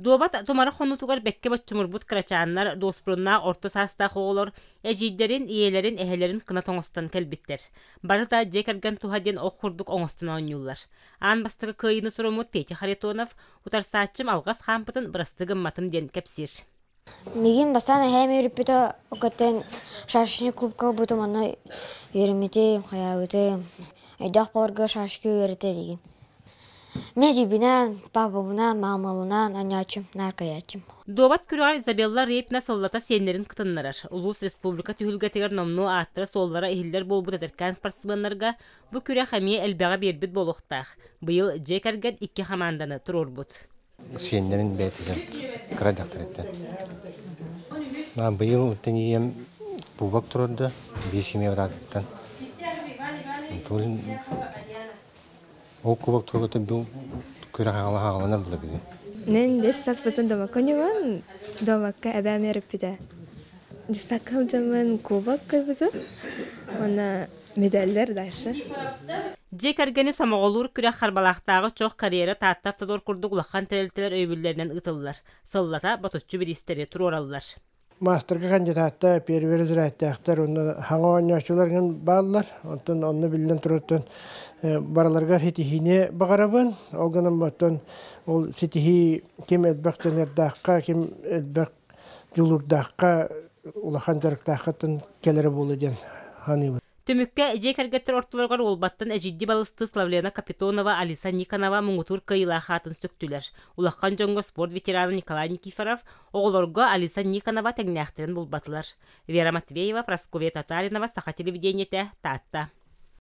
Дуобат тумара хонуутугар бэккэ боччумурбут кырачааннар, дуоспуруннаах орто саастаах оҕолор эдьиийдэрин, ийэлэрин, эһэлэрин кынат оҥостон кэлбиттэр. Барыта дьиэ кэргэн туһа диэн ох курдук оҥостон оонньууллар. Аан бастакы кыайыыны суруммут Петя Харитонов утарсааччым алҕас хаампытын бырастыы гымматым диэн кэпсиир. Мигин бастаан эһээм үөрүппүтэ көттөн шашечный клубка ылбытым онно үөрэммитим, хайаабытым. Өйдөөх буоларга шашки үөрэтэр игин. Мин эдьиийбинээн, папабынаан, маамалынаан оонньооччум, наар кыайааччым. Дуобат күрэҕэр Изабелла Репина сыллата сиэннэрин кытыннарар. Улуус республика түһүлгэтигэр номнуо ааттара-суоллара иһиллэр буолбут эдэркээн спортсменнарга бу күрэх эмиэ элбэҕи биэрбит буолуохтаах. Быйыл дьиэ кэргэн икки хамаанданы туруорбут. Сиэннэрин бэйэтигэр кыра дьахтарыттан. Быйыл тэнийиэм кубок турарда, биир семья быраатыттан. Ол кубок турбута бу күрэх аҕалана була бүгүн. Мен бес саспытын домакка ньубан, домакка эбээм эриппитэ. Дисаккал дьаммын кубок кыйбытым, уонна медаллар дальше. Дьиэ кэргэни сомоҕолуур күрэх Харбалаахтааҕы чох карьера Таатта автодор курдук улахан тэрилтэлэр өйөбүллэринэн ыытыллар. Сыллата ботуччу бириистэри туруораллар. Маастарга кандидаттар, первый разрядтаахтар уонна хаҥа оонньооччулар бааллар. Онтон онно биллэн турартан барыларыгар ситиһиини баҕарабын. Ол гынан оттон ол ситиһии ким элбэх дьаныардаахха, ким элбэх дьулуурдаахха, улахан дьарыктаахха кэлэрэ буолуо диэн саныыбын. Түмүккэ дьиэ кэргэттэр ортолоругар Уолбаттан эдьиийдии балыстыы Славлена Капитонова, Алиса Никонова муҥутуур кыайыылаах аатын сүктүлэр. Улахан дьоҥҥо спорт ветерана Николай Никифоров, оҕолорго Алиса Никонова тэҥнээхтэрин булбатылар. Вера Матвеева, Прасковья Татаринова, Саха телевидениетэ, Таатта.